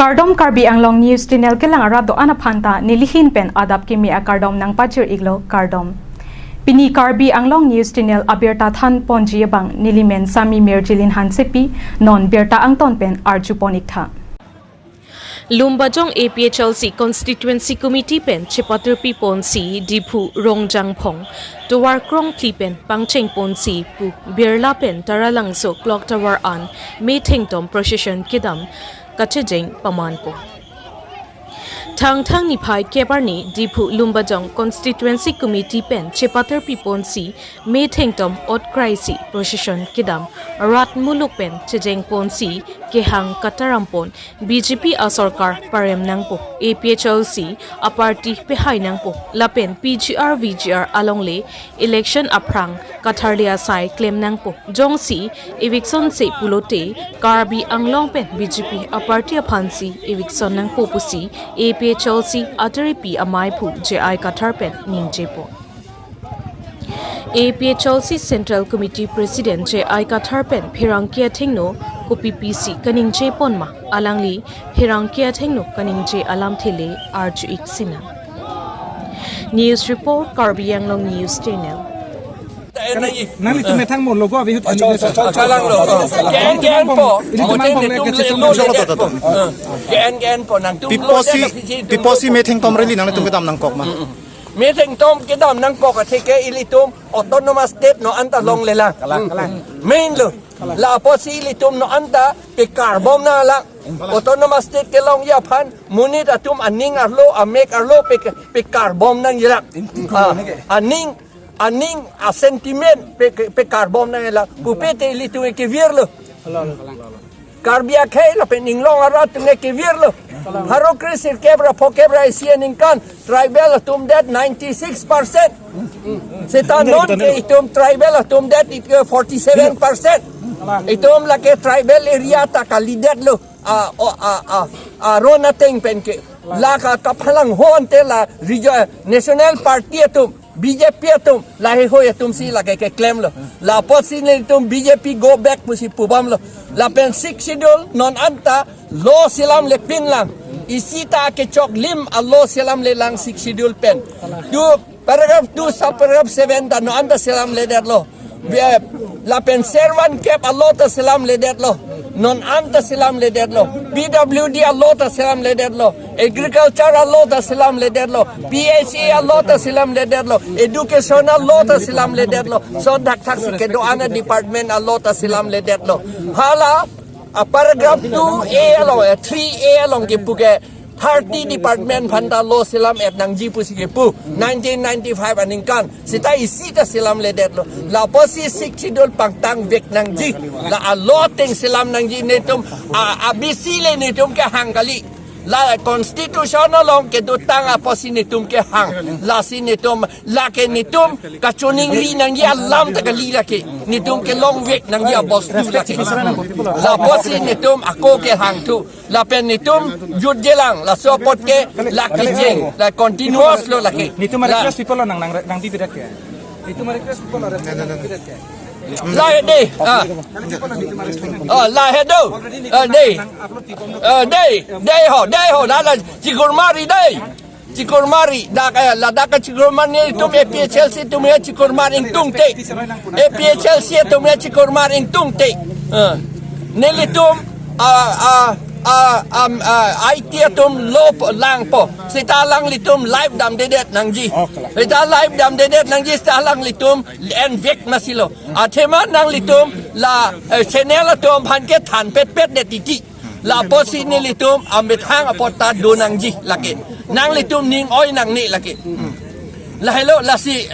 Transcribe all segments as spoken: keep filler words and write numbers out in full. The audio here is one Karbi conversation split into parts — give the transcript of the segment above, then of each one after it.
Kardom, Karbi Anglong News Channel kelang arat do-an aphan ta nelihin pen adap kimi akardom nangpajir-iklo, kardom. Pini Karbi Anglong News Channel abirta thanponji abang nelimen Sami Mirjilin Hansepi, non birta angton pen arjupon-iktha. Lumbajong A P H L C Constituency Committee pen chepatirpi ponsi Diphu Rongjangphong tovar krongphli pen pangcheng ponsi pu Birla pen Taralangso Clock Tower an methengtom procession kedam kachejeng pamanpo. Thangthang niphai kep arni Diphu Lumbajong Constituency Committee pen chepatirpi ponsi methengtom otkraisi procession kedam rat muluk pen chejeng ponsi kehang katarampon B J P asorkar parem nangpo, A P H L C aparty pehai nangpo, lapen P G R V G R alongle election aphrang katharli asai klem nangpo. Jongsi eviction se pulote Karbi Anglong pen B J P aparty aphansi eviction nangpo pusi A P H L C ateripi amaiphu J I Kathar pen ningjepo. A P H L C Central Committee President J I Kathar pen pherangke athengno kopi pisi kaningjeponma, alangli pherangke athengno kaningje alamthe le arju-ik sinang. News report, Karbi Anglong News Channel. Nangli tum methang mo logo abi hut. Acho, acho, acho, alang lo. Ke-en, ke-enpo. Ili tum mote ang bang netum le le kachesong lo lo. Ke-en, ke-enpo nangtum lo. Piposi, piposi methengtom rally nanglitum kedam nangkok ma? Methengtom kedam nangkok atheke ilitum autonomous state non anta longlelang. Kalang, kalang. Main lo. La apotsi ilitum non anta pekarbom nanglang. Autonomous state kelongji aphan monit atum aning arlo, amek arlo pe, pekarbom nanglang. Ah, aning, aning a sentiment pe, pekarbom nanglang. Pupe te ilitum kevirlo. Karbi akhei lapen inglong arat atum kevirlo. Pharo kre sirkep ra phokep ra isi aningkan tribal atum det ninety-six percent. Seta non ke itum tribal atum det it ke forty-seven percent. Itum lake tribal area ta kalidetlo. A, o, a, a, aron ateng pen ke. La ka kaphalang ho ante la region, national party atum, B J P atum, lahei hoi atumsi lake keklemlo. La apotsi nelitum B J P go back pusi pubomlo. Lapen Sixth Schedule non anta law selamlepinlang. Isi ta kechoklim a law selamlelang Sixth Schedule pen. Tu paragraph two, subparagraph seven ta non anta selamledetlo. Be-, lapen servant cap a law ta selamledetlo. Non anta selamledetlo. P W D a law ta selamledetlo. Agriculture a law ta selamledetlo. P H A a law ta selamledetlo. Education a law ta selamledetlo. So thakthak si kedo-an a department a law ta selamledetlo. Hala a paragraph two A along, eh, three A along kepu ke thirty department aphan ta law selam-et nangji pusi kepu. Nineteen ninety-five aningkan. Seta isi ta selamledetlo. La apotsi Sixth Schedule pangtangvek nangji. La a law ateng selam nangji netum, a, a B C le netum kehang kali. La constitution along kedotang apotsi netum kehang. Lasi netum lake netum kachoningri nangji alam ta kali lake. Netum kelongvek nangji abostu lake. La apotsi netum ako kehangthu. Lapen netum jutjelang, laso apot ke la kecheng, la continuous lo lake. Netum la request people lo nang, nang, nangpipedet ke. Netum request people lo nangpipedet ke. La hedi, ah. Oh, la hedo. Ah, dei. Ah, dei, dei ho, dei ho, la, la, chikurmari dei. Chikurmari, dak, eh, ladak chikurmari nelitum A P H L C atum ya chikurmari ingtungte. A P H L C atum ya chikurmari ingtungte. Eh. Nelitum, ah, ah, ah, am, ah, I T atum lo po, langpo. Seta alanglitum live damdedet nangji. Seta live damdedet nangji, seta alanglitum envek masilo. Athema nanglitum la, eh, channel atum aphan ke thanpetpetdet titi. La apotsi nelitum amethang apot ta do nangji lake. Nanglitum ning oi nangne lake. Lahelo lasi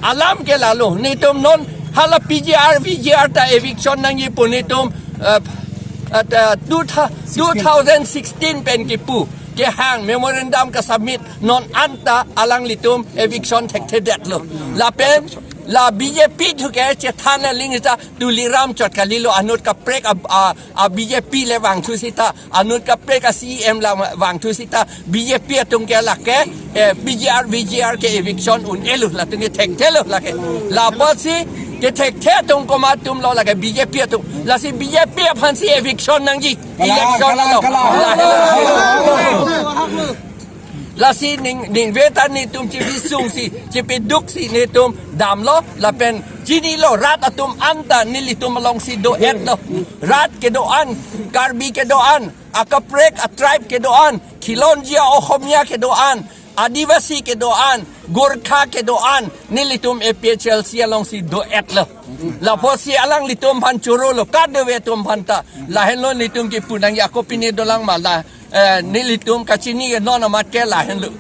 alam ke lalo. Netum non hala P G R, V G R ta eviction nangji pu netum, eh, at, eh, two tha-, two thousand sixteen pen kepu kehang memorandum kasubmit non anta alanglitum eviction thekthedetlo. Lapen la B J P thu ke chethan aling ta Tuliram chot kalilo, anut kaprek a, a, a B J P le vangthu seta, anut kaprek a C E M la vangthu seta, B J P atum ke lake, eh, P G R, V G R ke eviction un-elo, latum ke thekthelo lake. La apotsi Kethekthe atum komat atum lo, lake B J P atum. Lasi B J P aphan si eviction nangji. Kalang, election kalang, lo. Kalang. Lasi ning, ningve ta netum chibisung si, chibiduk si netum damlo, lapen chinilo rat atum anta nelitum along si do-et lo. Rat kedo-an, Karbi kedo-an, akaprek a-tribe kedo-an, Khilonjia Ohomia kedo-an, Adivasi kedo-an, Gorkha kedo-an, nelitum A P H L C along si do-et lo. Lapusi alanglitum aphan choro lo, kadokave atum aphan ta. Lahenlo netum kipu nangji, ako pine dolang ma la, eh, nelitum kachini ke non amat ke lahenlo.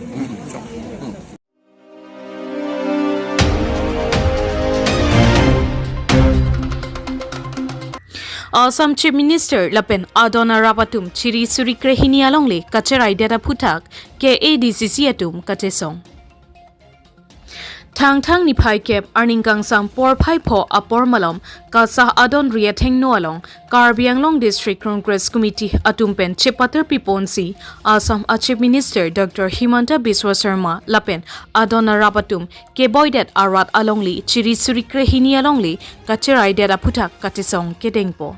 Assam Chief Minister lapen adon arap atum chiri suri krehini alongle kacheraidetji aphuthak K A D C C atum kachesong. Thangthang niphai kep arni kangsam porphai pho apor malom KASA adon ri athengno along Karbi Anglong District Congress Committee atum pen chepatir piponsi Assam a Chief Minister Doctor Himanta Biswa Sarma lapen adon arap atum keboidet arat alongle chiri suri krehini alongle kacheraidetji aphuthak kachesong kedengpo.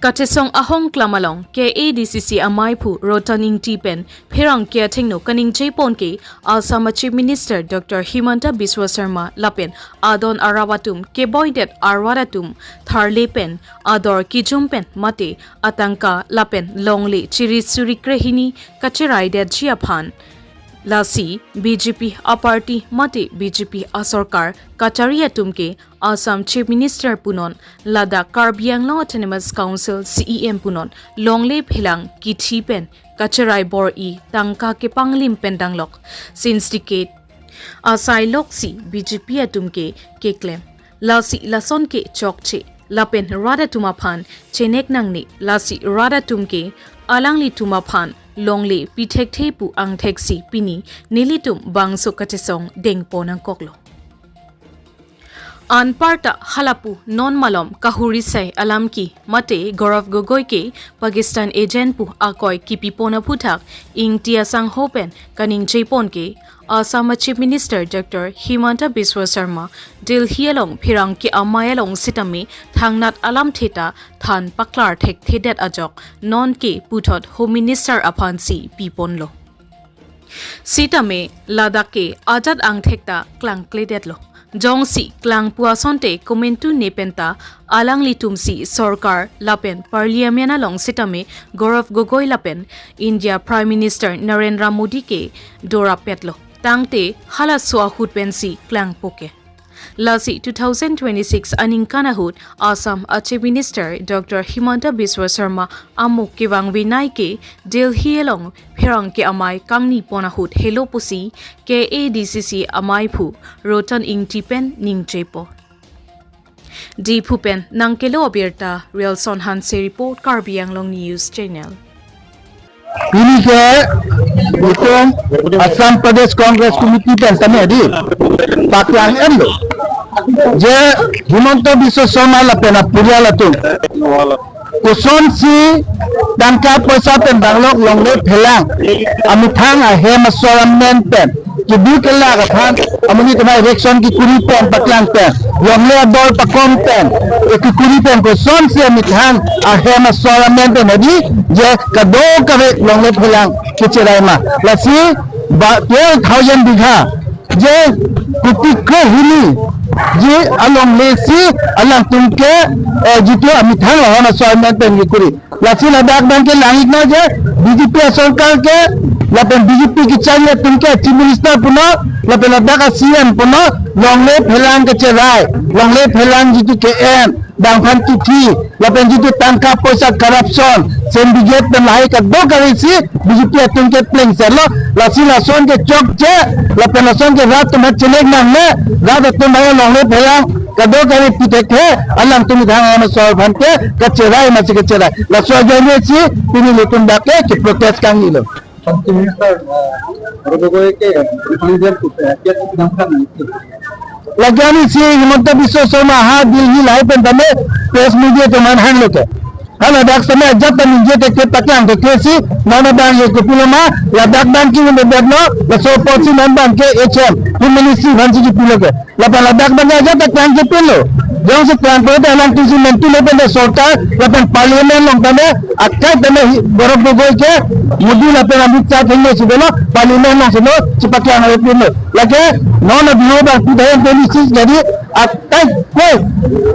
Kachesong ahongklam along K A D C C amaiphu Rotan Ingti pen pherangke athengno kaningje pon ke Assam a Chief Minister Doctor Himanta Biswa Sarma lapen adon arap atum keboidet arat atum tharle pen ador kijum pen mate atangka lapen longle chiri suri krehini kacheraidetji aphan. Lasi B J P aparty mate B J P asorkar kachari atum ke Assam Chief Minister punon ladak Karbi Anglong Autonomous Council C E M punon longle phelang kithi pen kacherai bor-i tangka kepanglim pen danglok. Since decade asai loksi B J P atum ke keklem. Lasi lason ke chokche. Lapen rat atum aphan chenek nangne, lasi rat atum ke alanglitum aphan longle pithekthe pu angthek si pini nelitum bangso kachesong dengpo nangkoklo. Anparta halapu non malom kahuri sai alam ke mate Gaurav Gogoi ke Pakistan agent pu akoi kipi pon aphuthak Ingti asangho pen kaningje pon ke Assam a Chief Minister Doctor Himanta Biswa Sarma Delhi along pherangke amei along sitame thangnat alamthe ta than paklar thekthedet ajok non ke puthot Home Minister aphan si pi ponlo. Sitame ladak ke ajat angthek ta klangkledetlo. Jongsi klangpo asonte komantu ne pen ta alanglitum si sorkar lapen Parliament along sitame Gaurav Gogoi lapen India Prime Minister Narendra Modi ke dorapetlo. Tangte halaso ahut pensi klangpo ke. Lasi two thousand twenty-six aningkan ahut Assam a Chief Minister Doctor Himanta Biswa Sarma amo kevang vinai ke Delhi along pherangke amei kangni pon ahut helo pusi K A D C C amaiphu Rotan Ingti pen ningje pon. Diphu pen nangkelo abirta Wilson Hanse report, Karbi Anglong News Channel. Pini ke itum Assam Pradesh Congress Committee pen tame di paklang enlo je Himanta Biswa Sarma lapen apurial atum kosonsi tangka poisa pen danglok longle phelang amethang ahem asor amen pen kebi kelak aphan amonit amei election kekuri pen paklang pen longle ador pakong pen, eh, kekuri pen kosonsi amethang ahem asor amen pen adi je kadokave longle phelang kecherai ma. Lasi ba twelve thousand bigha je kuti krehini ji alongle si alangtum ke, eh, jitu amethang ahem asor amen pen kekuri. Lasi ladak abang ke lang-iknoi je B J P asorkar ke lapen B J P kechari atum ke Chief Minister punon lapen ladak a C M punon longle phelang kecherai, longle phelang jitu ke-en, dang aphan kithi, lapen jitu tangka poisa corruption, syndicate pen lahai kadokave si B J P atum ke plengserlo. Lasi lason ke chokche, lapen lason ke rat atum chenek nangne, rat atum longle phelang kadokave pithekthe, alangtum amethang ahem asor aphan ke kacherai masi kacherai. Laso ajoine si pini nelitum dak ke keprotest kangnilo. Chief Minister, uh, Gaurav Gogoi ke, uh, President, uh, ke, uh, dam kan, uh, lagi ani si Himanta Biswa Sarma ha Delhi lahai pen tame press media atum aphan hanglo ke. Hala dak seme ajat ta ningje te ke paklang te ke si, non abang ke kopilo ma, ladak abang ke un-edetlo, laso apotsi non abang ke H M, Home Ministry aphansi kipilo ke. Lapen ladak abang ke ajat ta klang kepilo. Jongsi klang ko te alangtum si mentu le pen sorkar, lapen parliament along tame, akai tame hi, Gaurav Gogoi ke, Modi lapen Amit Shah athengno si dolo, parliament along si lo, chepaklang ave pilo. Lake, non abiro abang two thousand twenty-six jadi, akai ko,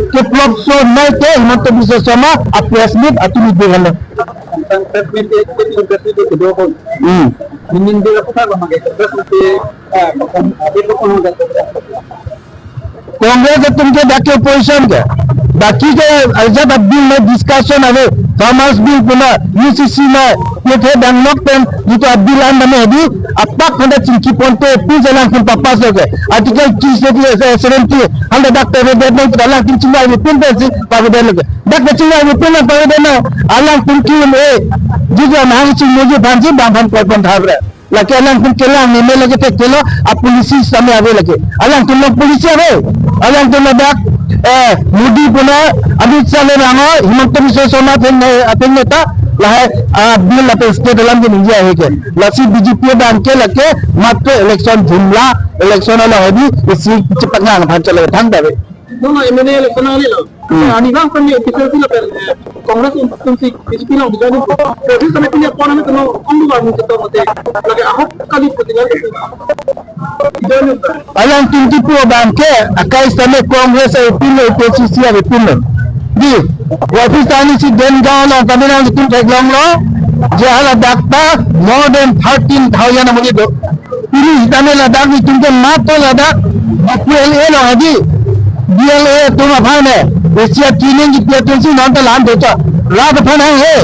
ke flop so nai ke, Himanta Biswa Sarma, a press meet, atumi dehalo. Congress atum ke, eh, kong-, eh, Congress atum ke dak ke opposition ke. Baki ke ajat a bill nai discussion ave. Farmers bill puna U C C nai. Ye the danglok pen jitu a bill an dame di. Apak handa chingki ponte pin jalan kin papas lo ke. Article three seventy handa dak te red nai alangtum chingvai ave pin pensi pavedetlo ke. Dak ke chingvai ave pin nang pavedetlo. Alangtum ki un-e. Jitu nang chingmeji aphansi bang aphan koi pon thavre. Lake alangtum kelang meme lake te kelo, a policy same ave lake. Alangtum along policy ave. Alangtum ladak, eh, Modi puna, Amit Shah le rango, Himanta Biswa Sarma atheng, eh, athengno ta, lahai, ah, bill lapen state alam ke ningje ahe ke. Lasi B J P abang ke lake, matro election jumla, election along adi, isi chepaklang aphan chalo thang dave. Dono M N A election alilo. Hmm. Arnivang pen ni official si lapen, eh, Congress atum si B J P along bijoin. Office tame punya pon ami tono ondu arni ketok mate. Lake ahok kali putilan. Bijoin. Alangtum kipu abang ke, akai same Congress ave pilo, A P H L C ave pilo. Di, office tani si Dengaon along kami nangtum theklonglo. Je hala dak ta more than thirteen thousand amoni do. Pini sitame ladak netum ke matro ladak B P L A along adi. B L A atum aphan ne. Asia kining kipi atum si non ta lam docha. Rat aphan hanghe.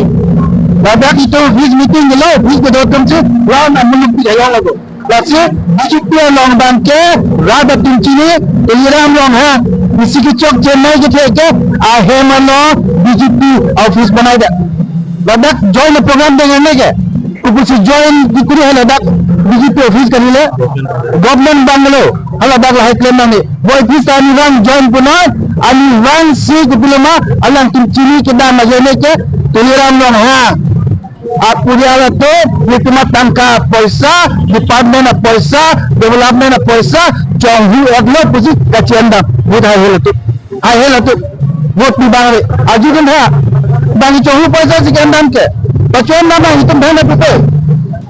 Ladak itum office meeting lo, office kedo atum si lam amuluk pi jaya lago. Lasi B J P along abang ke rat atum chini, Tuliram Ronghang, isi kechok Chennai kethe ke, ahem along B J P office banai da. Ladak join program dengan ne ke. Kupusi join di kuri hala dak B J P office kali le. Government bungalow. Hala dak lahai klem nang ni. Boi pis ta Anirang join puna. Anirang si kupilo ma. Alangtum chini kedam ajoine ke. Tuliram Ronghang. Apurial atum, netum atangka apoisa, department apoisa, development apoisa, chonghu-etlo pusi kachian dam. Vote hai helo tu. Hai helo tu. Vote pi bang re. Aji dun ha. Bang chonghu poisa si kendam ke. Pachuan dam bang itum bhana pupe.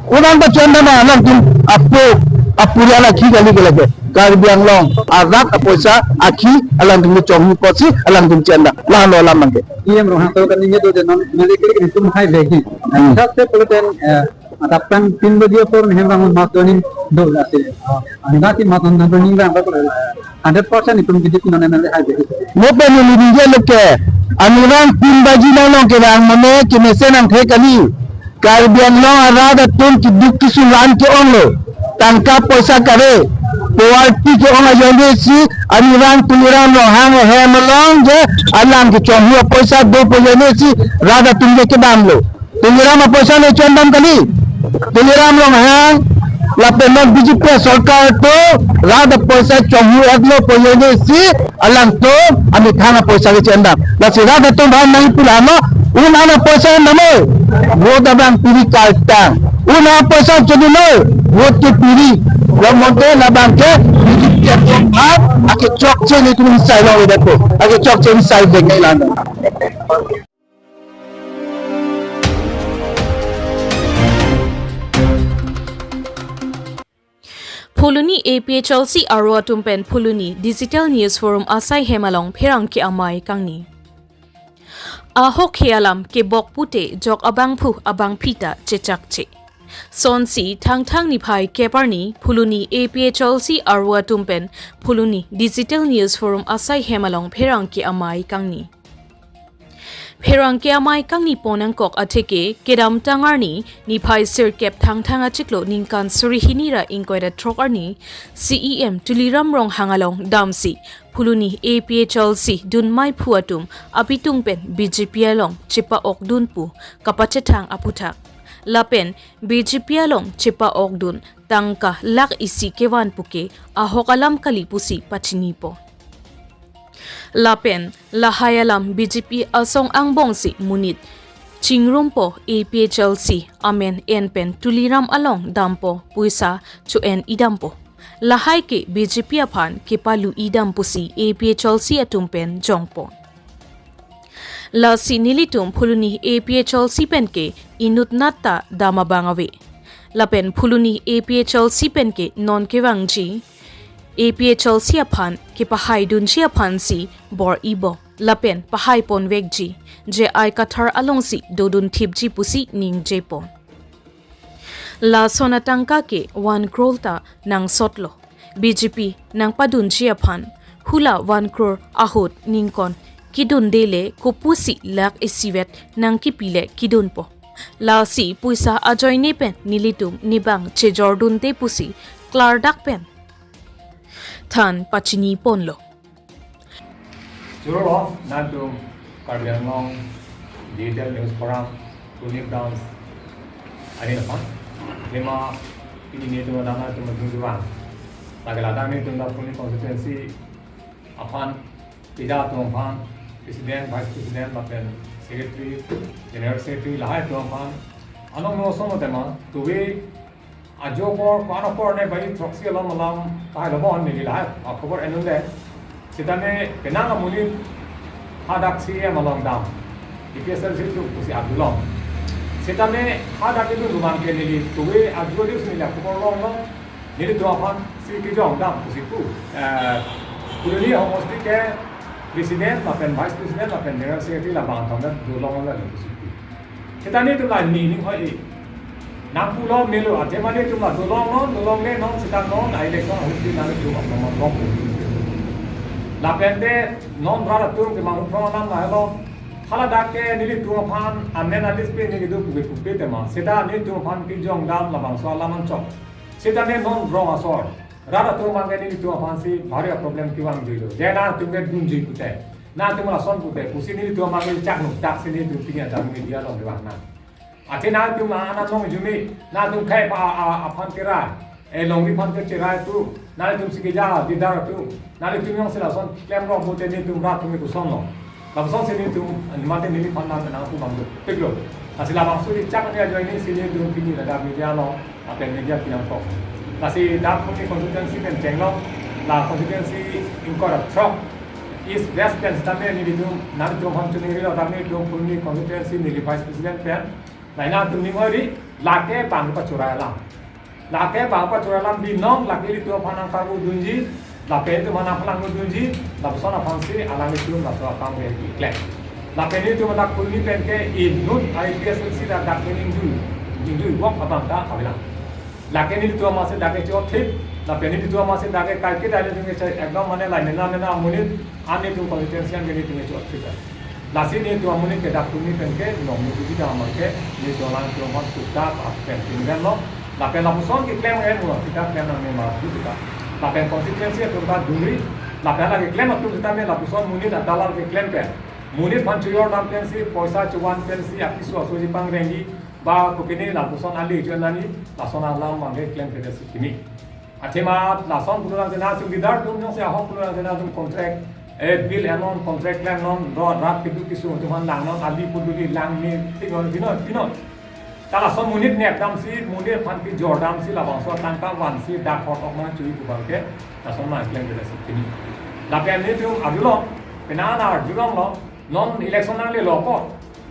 Unang pachuan dam bang alangtum apo apurial akhi kali ke lake. Karbi Anglong arat apoisa akhi alangtum chonghu apotsi alangtum chian dam. Lahelo alam abang ke. E M Ronghang to kan ninge do de non mele kiri kiri tum hai begi. Hmm. Sas se pulutan, eh, adap tang tin baji apor nehem bang mas doning do la se. Ah, anda ti mas doning bang ba hundred percent itum kidi kuno nemen le hai begi. Mo pe ni ni je lo ke. Anirang tin baji na long ke bang mane ke mesen angthe kali. Karbi Anglong arat atum keduk kesulan ke-onglo. Tangka poisa kave. Poverty ke-ong ajoine si Anirang Tuliram Ronghang ahem along je alang kechonghu apoisa do pu ajoine si rat atum je kedamlo. Tuliram apoisa le chian dam kali. Tuliram Ronghang lapen non B J P sorkar to rat apoisa chonghu-etlo pu ajoine si alangtum amethang apoisa kechian dam. Lasi rat atum bang nang pulang lo, un ana poisa namo. Vote abang piri kaltang. Un ana poisa chodi lo, vote ke piri. Lo monte labang ke, piri ke atum bang, ake chokche netum insai lo vedet ko. Ake chokche insai dek nai lang. Phuloni A P H L C aro atum pen Phuloni Digital News Forum asai hem along pherangke amei kangni. Ahokhe alam kebok pute jok abangphu abangphi ta chechakche. Sonsi Thangthang niphai kep arni Phuloni A P H L C aro atum pen Phuloni Digital News Forum asai hem along pherangke amei kangni. Pherangke amei kangni pon angkok atheke kedamtang arni niphai sirkep Thangthang achiklo ningkan suri hini ra ingkoi ra throk arni C E M Tuliram Ronghang along damsi Phuloni A P H L C dunmai phu atum apitung pen B J P along chepa-okdun pu kapachethang aputhak. Lapen B J P along chepa-okdun tangka lakh isi kevan puke ahok alam kali pusi pachinipo. Lapen lahai alam B J P asong angbongsi monit chingrumpo A P H L C amen en pen Tuliram along dampo poisa cho-en idampo. Lahai ke B J P aphan kepalu idam pusi A P H L C atum pen jongpo. Lasi nelitum phuloni A P H L C pen ke inutnat ta dam abang ave. Lapen phuloni A P H L C pen ke non kevangji A P H L C aphan kepahaidunji aphansi bor-ipo. Lapen pahai ponvekji J I Kathar alongsi dodun thipji pusi ningjepon. Lason atangka ke one crore ta nangsotlo. B J P nangpadunji aphan hula one crore ahut ningkon kidunde le kopusi lakh isivet nangkipile kidunpo. Lasi poisa ajoine pen nelitum nibang chejordunde pusi klardak pen than pachiniponlo. Churolo, nangtum Karbi Anglong Digital News Forum, Tuni Dance, ani napan. Tema ini ni teman nama teman tuan. Lagi ladang ni teman Tuni constituency aphan, tidak teman aphan, president, vice president, lapen secretary, general secretary, lahai teman aphan. Anong no somo tema, tuwe ajo apor, ko-an apor ne bai throksi along malam tahai lo bon neli lahai akhobor enunde. Sitame penang amonit hadak C E M along dam. A P H L C atum pusi adulong. Sitame hadak itu lumang ke neli tuwe ajo dius neli akhobor longlong. Nelitum aphansi kejong dam pusi pu. Eh, phuloni homosti ke president, lapen vice president, lapen general secretary labang atum dulong la pusi pu. Sitame nelitum la ni ning hoi. Nangpulo melo, athema nelitum la dulong non, dulongle non, sitame non, a election ahutsi nangtum aphan non long. Lapente non rat atum kemang uphrong anam lahelo. Haladak ke nelitum aphan amen alis pe neli do pupe pupe tema. Sita nelitum aphan kejong dam labangso alam anchot. Sitame non rong asor. Rat atum abang ke nelitum aphansi bhari problem kevangjuilo. Je nangtum ke dunji pute, nangtum lason pute, pusi nelitum abang ke chak nuktak si nelitum pini ajak media along kevang nang. Athe nangtum anan long jumi, nangtum khei pa a, a, aphan kerai, eh, longri aphan kecherai atum, nangtum si keja leader atum, nangtum jongsi lason klemrok pute nelitum rat atum ke kosonlo. Lapuson si nelitum, mate neliphan nang nangpu bang do. Peklo. Lasi labangso di chak ni ajoine si nelitum pini ladak media along, lapen media pinangkok. Lasi dak Phuloni constituency pen chenglong, la constituency ingkoi ra throk. East West pen sitame nelitum, nangtum aphan chiningrilo, dak nelitum Phuloni constituency neli vice president pen. Lainat atum ning hori, lake bang pachora alam. Lake bang pachora alam binong, lake ilitum aphan nangkarudunji, lapen itum aphan nangphalangdunji, lapuson aphansi alanglitum laso akam ke keklem. Lapen itum adak Phuloni pen ke inut A P H L C ladak ke ingjui, ingjui wok abang ta avelang. Lake nelitum amatsi dak ke chot thip, lapen nelitum amatsi dak ke kaiketa nelitum ke ekdom mane lai mena mena amonit, an nelitum constituency an ke nelitum ke chot thip. Lasi nelitum amonit ke dak Phuloni pen ke nong ni bujita amar ke nelitum alanglitum aphan sukta pen tingren lo. Lapen lapuson keklem en lo, kita klem nang ne ma bujita. Lapen constituency atum ta dungri, lapen lake klem atum sitame lapuson monit adalal keklem pen. Monit aphan chojor dam pensi, poisa chovan pensi, apiso asoji pangrengji, ba kopine lapuson ali juan nani, lason alam abang ke klemkledet si kimi. Athema lason pulo nang jena atum leader atum jongsi ahok pulo nang jena atum contract, eh, bill enon, contract klem non, ro rat keduk kesung atum aphan lang non, ali puduli lang ni, tinon, tinon, tinon. Ta lason monit nek damsi, monit aphan kejor damsi, labangso tangka vansi, dak hot ok nang chui pu abang ke, lason nang klemkledet si kimi. Lapen nelitum arjulong, penang arjulonglo, non election nanglelo ko.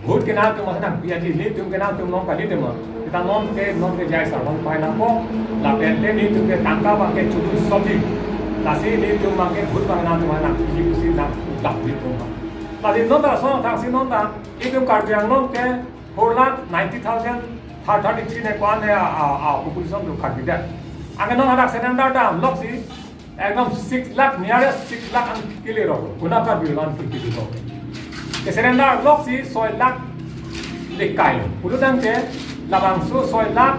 Vote ke nangtum aphan nangpi aji, nelitum ke nangtum non kali tema. Kita non ke, non ke jai sarvan pai nangpo. Lapen te nelitum ke tangka abang ke chudu sobi. Lasi nelitum abang ke vote abang nangtum aphan nangpiji pusi nangdap nelitum. Lasi non ta son thangsi non ta, itum Karbi Anglong ke four lakh ninety thousand thirty-three ne ko-an ne a, a, a population do Karbi det. Anke non hadak surrender damloksi ekdom six lakh, nearest six lakh an kele rok. Konat Karbi lan kele rok. Ke surrender loksi soi lakh lekai lo. Pulo tangte labangso soi lakh,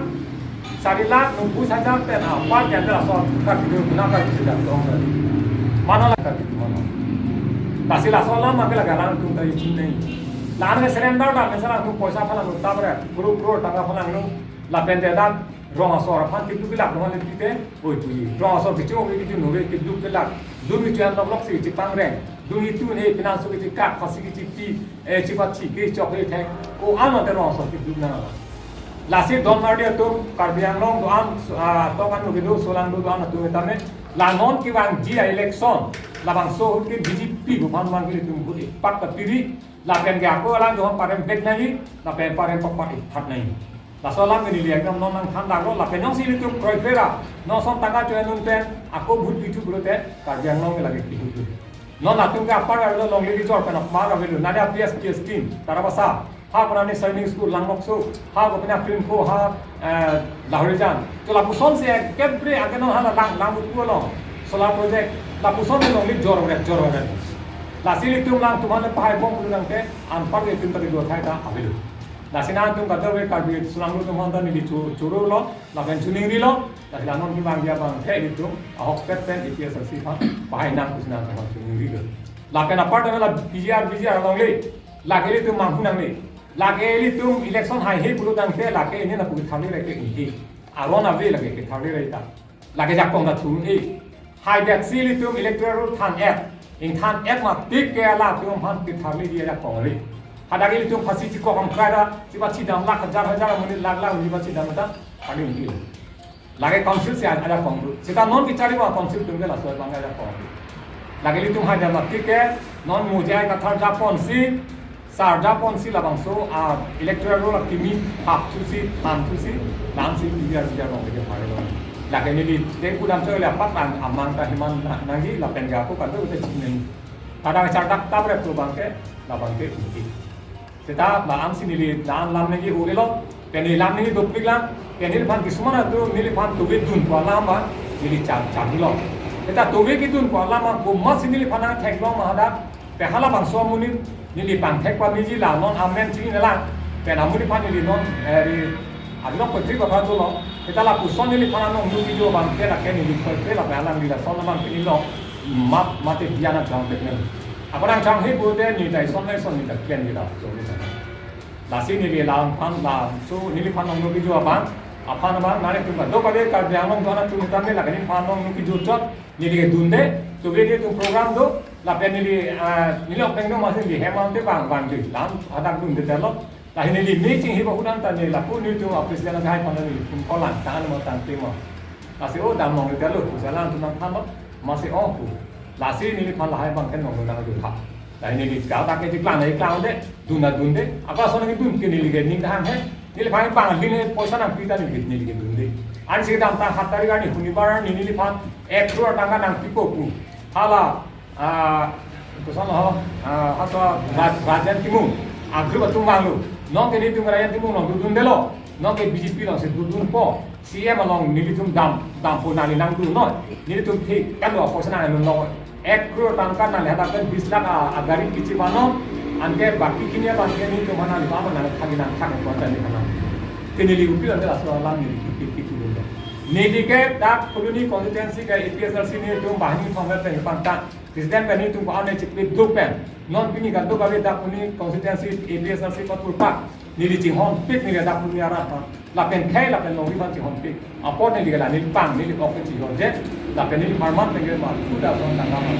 sari lakh, nungpui sajar pen, ah, par ke anda laso Karbi konat Karbi sudah tong tadi. Mano la Karbi mano. Lasi laso alam abang ke lake alangtum ta ichin nai. La-an ke surrender dam, mesa alangtum poisa phalanglo, tamre, crore crore tangka phalanglo, lapen te dak rong asor aphan keduk kelak rong ale tite, oi puji. Rong asor kecho ke kecho nove keduk kelak. Dun kecho an lok lok si chepangreng. Dungi tun he pinangso kechikak, phasi kechipi, eh, chipachi kechok he thek. Ko-an ante rong so kiduk nang. Lasi don marli atum Karbi Anglong do-an, ah, tok an kedo, solang do-an atum tame. La non kevangji a-election, labangso ke B J P pu aphan vangji ilitum vote ipak ta piri. Lapen ke ako alang do-an parem bek nangji, lapen parem pakpak iphat nangji. Laso alam ke neli ekdom non nangthan daklo, lapen jongsi ilitum kroikre ra, non ason tangka cho-en un pen, ako vote pithu pulote, Karbi Anglong ke lake kihuthu. Non latum ke apar avelo, longle kejor pen apar avelo, nade a P S P scheme, Tarabasa, ha konani Sainik School, Langmokso, ha kopina Krimkho, ha, eh, Lahorijan. To lapuson si kepre ake non hala lang, lang utpu along, solar project, lapuson si longle jor ore, jor ore. Lasi ilitum lang tum hana pahai bom pulo nangte, anpar ke ilitum tadi dua thai ta avelo. Lasi nangtum kadokave Karbi Anglong atum aphan ta neli chu-, churolo, lapen chiningrilo, lasi la non kevangji abang ke ilitum, ahokpet pen A P H L C aphan, pahai nang pusi nangtum aphan chiningrilo. Lapen apar tame la P G R, V G R alongle, lake ilitum manghu nangne, lake ilitum election haihe pulo tangte, lake ini lapu ketharli reke ini. Aron ave lake ketharli reta. Lake jakong ta thum e. Haidet si ilitum electoral roll than-et. Ingthan-et ma tik ke latum aphan ketharliji ajakong ave. Hadak ilitum phasi chikok amkrai ra, chipachi dam lakh hajar hajar amonit lakh lakh chipachi dam ta, kali ini. Lake council si ajakong ave. Seta non kechari ma council atum ke laso abang ajakong ave. Lake ilitum haidet ma tik ke, non mujai kathar japon si, sarjapon si labangso a-electoral roll akimi hap thusi, than thusi, than si P G R, V G R along ke pare lo. Lake neli te pudam choi le apak tang amang ta himan na-, nangji lapen ke ako kadokave chinine. Kadang chardak tabre tu abang ke, labang ke ini. Seta la-an si neli la-an lam nangji hu-elo, pen neli lam nangji dopik lang, pen neliphan kisuman atum neliphan tove dunpo alam abang, neli char, charlilo. Seta tove kedunpo alam abang, komat si neliphan nangtheklong ma hadak, pen halabangso amonit, neli pangthek pamiji la non amen chinine lang. Pen amonit aphan neli non, eh, ri, adinok petri kotha dolo. Seta lapuson neliphan anong nukiji abang ke lake neli koi ke lapen alang neli lason abang ke neli lo. Mat, mate diana jang pek neli. Ako nangchang he pute neli ta ison na ison neli ta klen neli ta. So neli ta. Lasi neli laphan la, so neliphan anong nukiji abang. Aphan abang nangtum kadokave Karbi Anglong do-an atum tame lake neliphan anong nukiji chot. Neli ke dunde, tove nelitum program do, lapen neli, ah, neli ok peng do masi neli hem ante bang, bang jui, lam hadak dunde telo. Lahin neli meeting hiba hudan ta neli lapu nelitum a president lahai aphan neli phone call lang, tang mo tang te mo. Lasi o dam nong telo, pusi alang atum nangthanlo, masi o pu. Lasi neliphan lahai abang ke nong nang jui ha. Lahin neli ka ta ke jiklang, neli klang de, dun na dunde, apa so neli dun ke neli ke ning hang he, neliphan bang lin he poisa nangpi ta neli, neli ke dunde. Ansi dam tang hat tarik arni hunibar arni neliphan ek crore tangka nangpipo pu. Hala, ah, koson lo ho, ah, haso Raj-, Rajen Timung, agru atum vanglo. Non ke nelitum Rajen Timung along dodundelo. Non ke B J P along si dodunpo. C M along nelitum dam, dampo nangli nangdun non. Nelitum thik, kan lo poisa nangdunlo. Ek crore tangka nangli hadak pen bis lakh a, agari kichi banon. Anke baki kini abang ke nelitum aphan nangli ba nangthagi nangthak ko tangli kana. Ke neli upi ante laso alam neli ki, ki, ki, ki, dunlo. Neli ke dak Phuloni constituency ke A P H L C nelitum banghini thomver pen pangta. President pen nelitum ko ane chikli duk pen. Non pini kadokave dak Phuloni constituency A P H L C patur pak. Neli chinghonpik neli dak Phuloni arat aphan. Lapen khei lapen longri aphan chinghonpik. Apot neli ke la neli pang neli ok ke chihonje. Lapen neli pharman pen ke ma tu da son tangka ma.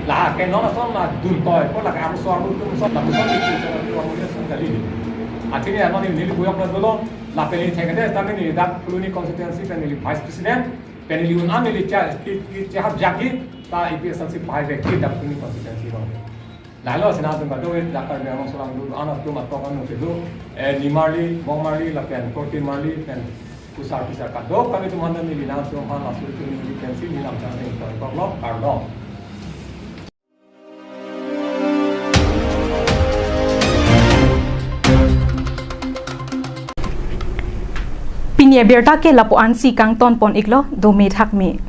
La ke non ason la dun toipo lake arloso arlo atum ason lapuson neli chingchor neli wang neli ason kali. Athini ano neli, neli buyok na dolo. Lapen neli thekde tame neli dak Phuloni constituency pen neli vice president. Pen neli un-an neli cha, ki, ki, chehap jagi, ta A P H L C pahai vek ke dak Phuloni constituency along. Lahelo si nangtum kadokave dak Karbi Anglong solang do-an atum atok an kedo, eh, nimarli, bongmarli, lapen korte marli, pen kusar kisar kadokave atum aphan neli nangtum aphan laso atum neli pensi neli nangchang ding tong koklo, kardom. Pini abirta ke lapu-an si kangton pon iklo, dome thakme.